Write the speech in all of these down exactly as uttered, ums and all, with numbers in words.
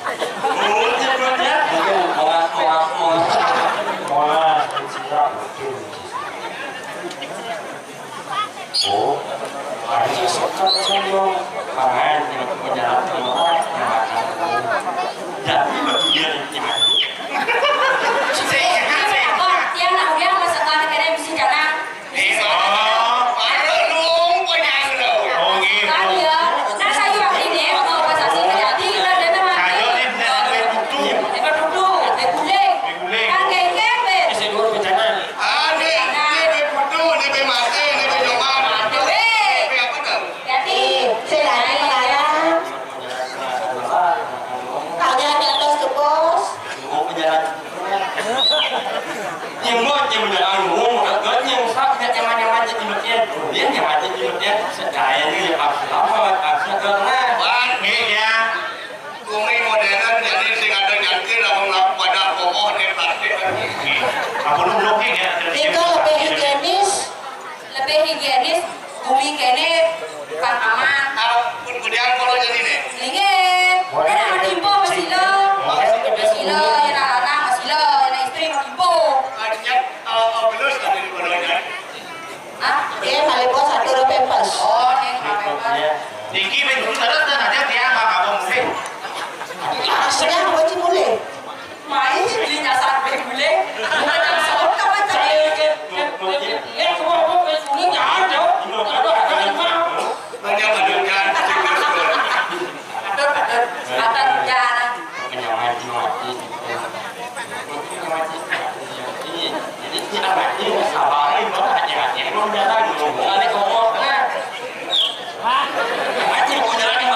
Mulut ya, mulut ya. Moal, moal, moal. Moal, siap. Oh, ada sesuatu yang mau. Paman, yang punya, yang mau, yang mau. Jadi, bagi dia yang tinggal. Saya ingat, saya ingat. Tiang nak bilang masa tanah kena bisi jalan. Iya, baru nunggu nyangkut. Oh, gitu. Kan ya. Nah, saya waktu ini mau bahasa sih, jadi kita dana mati. Kayo ni, dia ada dudu. Dia dudu, dia guling. Dia guling. Kan kayak kebe. Saya dulu bencana. Ah, ni, ni be putu, ni be mati, ni be nyoman. Aduh, eh. Be apa tau? Jadi, saya lagi mengarang. Tanya di atas ke bos. Mau penjara. Nyemot yang menjadi anu, nyemot yang sak, yang mana-mana yang nyemot dia. Dia nyemot yang nyemot dia. Sekaya ni yang paksa lama, paksa karena. Wan, ni ya. Bumi modern, jadi sing ada jangkir, lamun pada kokoh ni plastik. Apa lu blok ni ya? Nika lebih higienis. Lebih higienis, bumi kene, pan aman. Ampun, kudiang kalau jadi ni. Linge, kan nak timpo masila. Masila, yang nak lanang masila, yang nak isteri mah timpo. Banyak, eh, eh, belus tadi di bodohnya. Ah, dia balik bos satu rupiah pas. Oh, ni pakai pas. Tinggi ben dulu terus dan ada dia abang abang sih. Sedang apa sih boleh? Mai beli nyasar beli gulai. Macam sebut apa cari? Lihat semua orang beli gulai jangan jauh. Kalau ada lima. Banyak banyak jangan. Ada ada ada jangan. Punya mati mati. Punya mati mati. Jadi kita mati sabar itu hanya hanya belum jalan. Ada ngomong. Mati mau jalan yang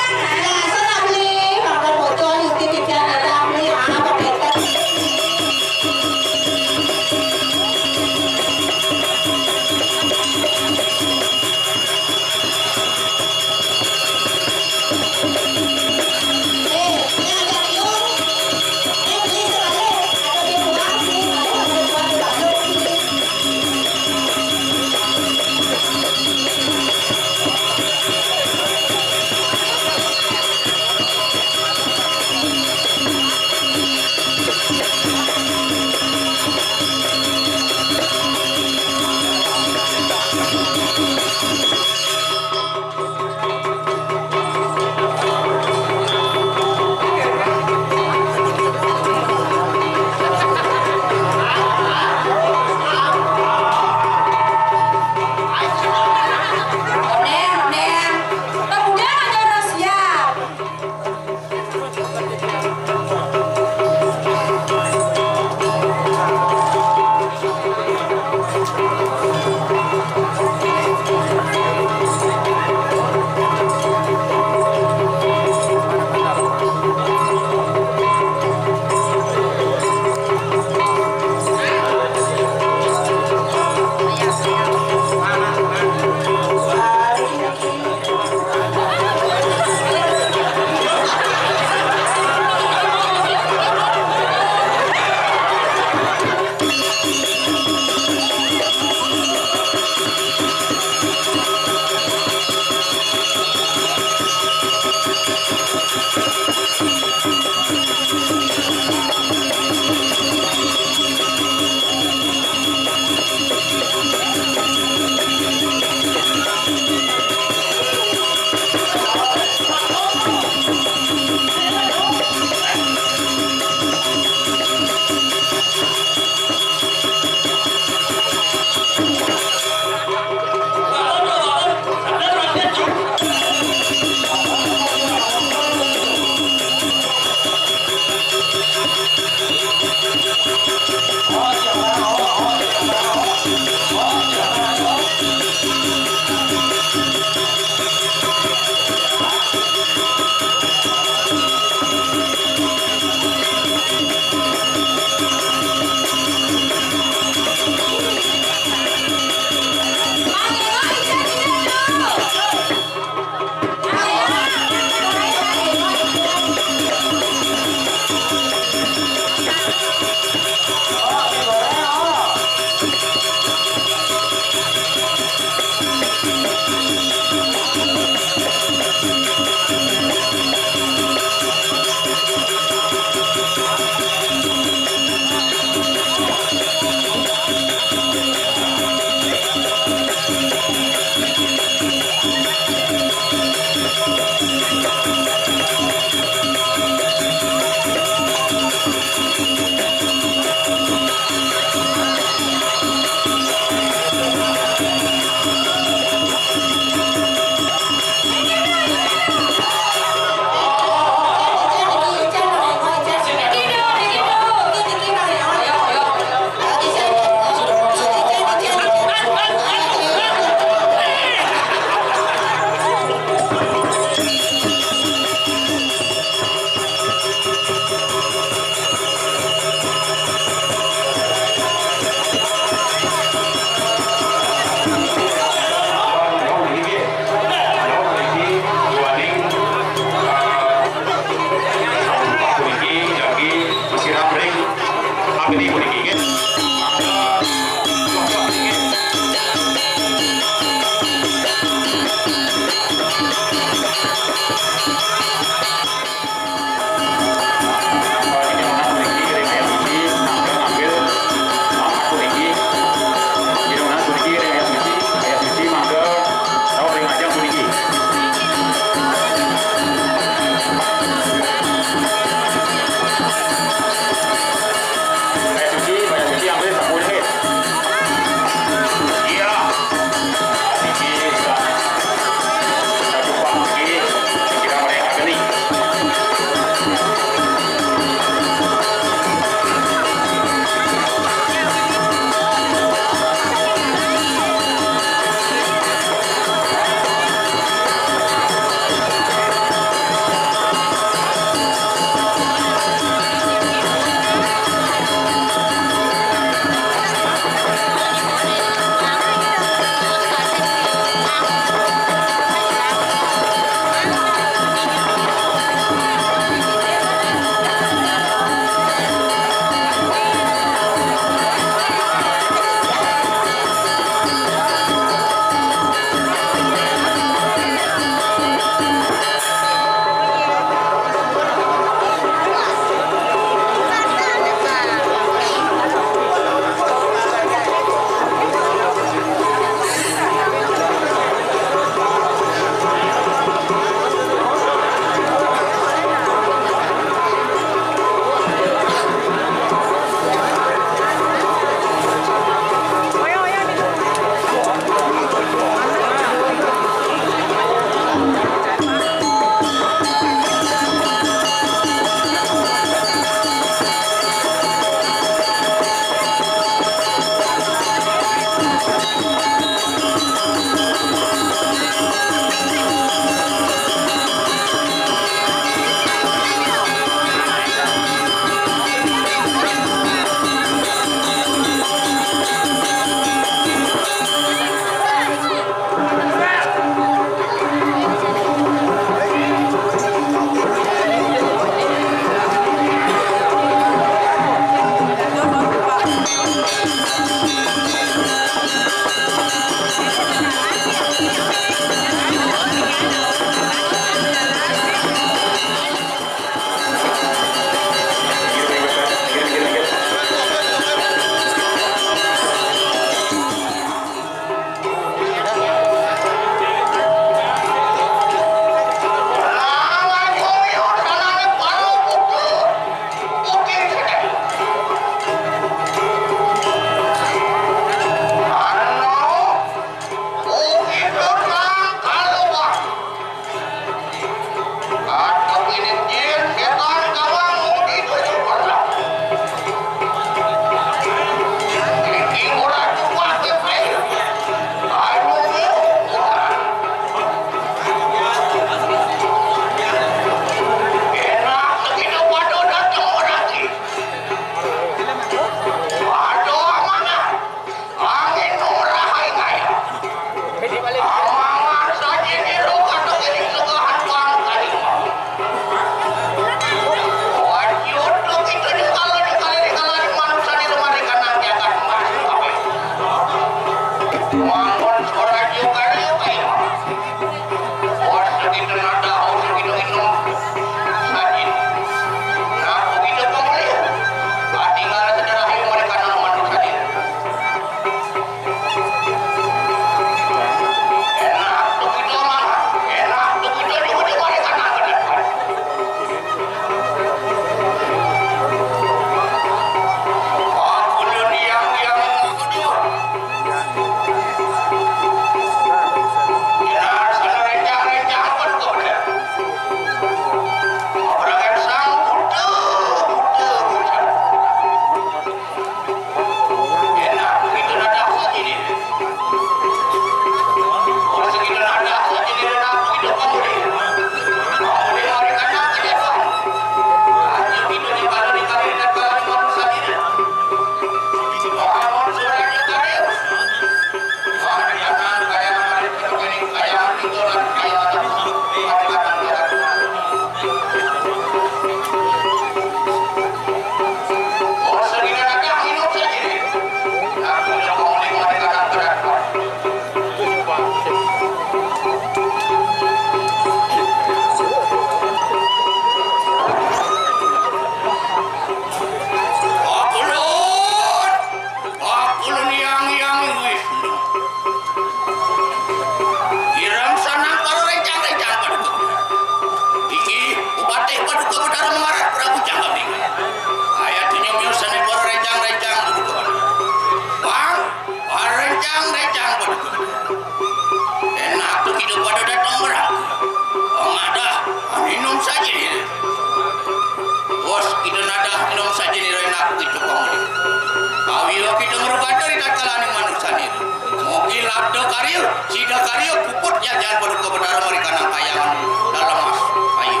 Sida karya puput nyajan Paduka Betara merikanang kayangan dalem mas. Ayo.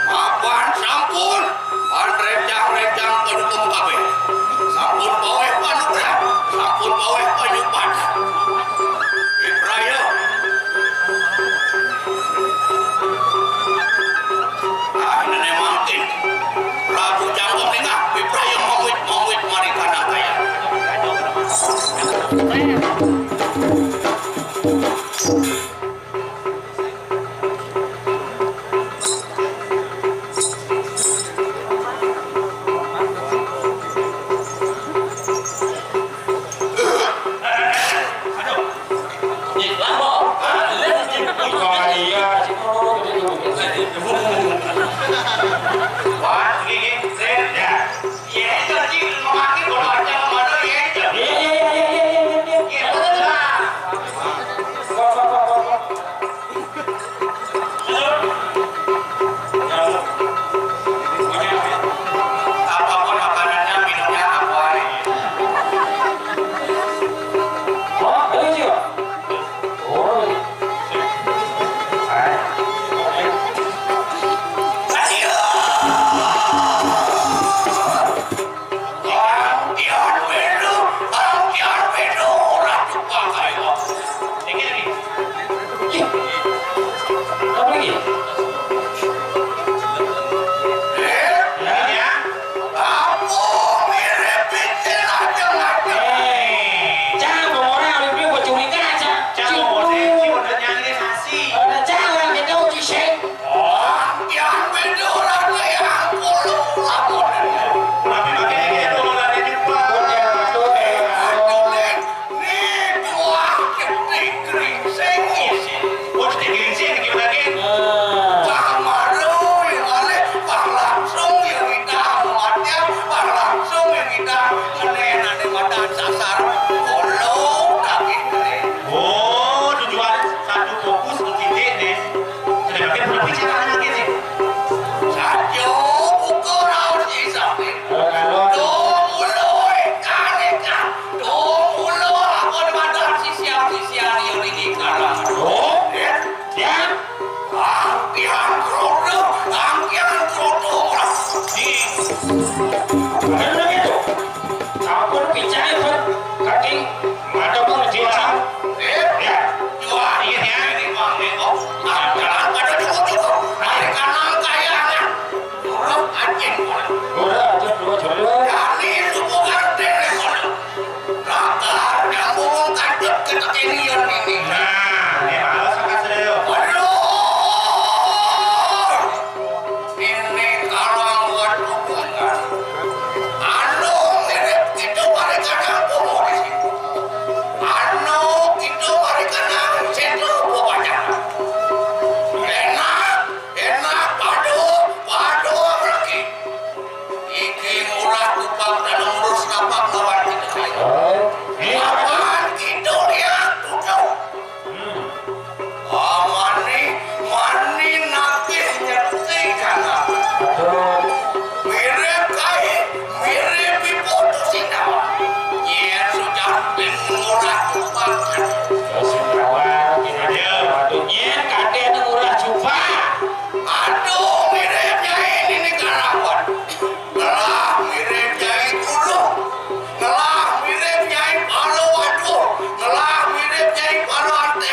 Mapan sampun, pan rejang-rejang pendukung kabeh. Sampun baweh panugrah, sampun baweh panyubat. Ibraya. Ah, nenek mangkin. Prabu Jangkung ningah, Ibraya mawit-mawit mari kanang kaya. Apapun makanannya, minumnya, aku hari. Ih, apa lagi? Eh, ya. Aku mirip pincil aja ngaco. Eh, jangan pemorang, orang itu gua curiga aja. Jangan pemorang, udah nyari nasi. Udah jangan gitu, Ciseng. Oh, yang beda orang yang aku lupa. Tapi makanya dia tuh lari cepat. Udah, betul. Eh, aduh, Len. Nih, buah ketik geringsing. Iya sih. Buah ketik geringsing, gimana, Gen? Eh.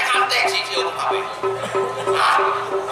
Kantek siji urung kabeh. Ah,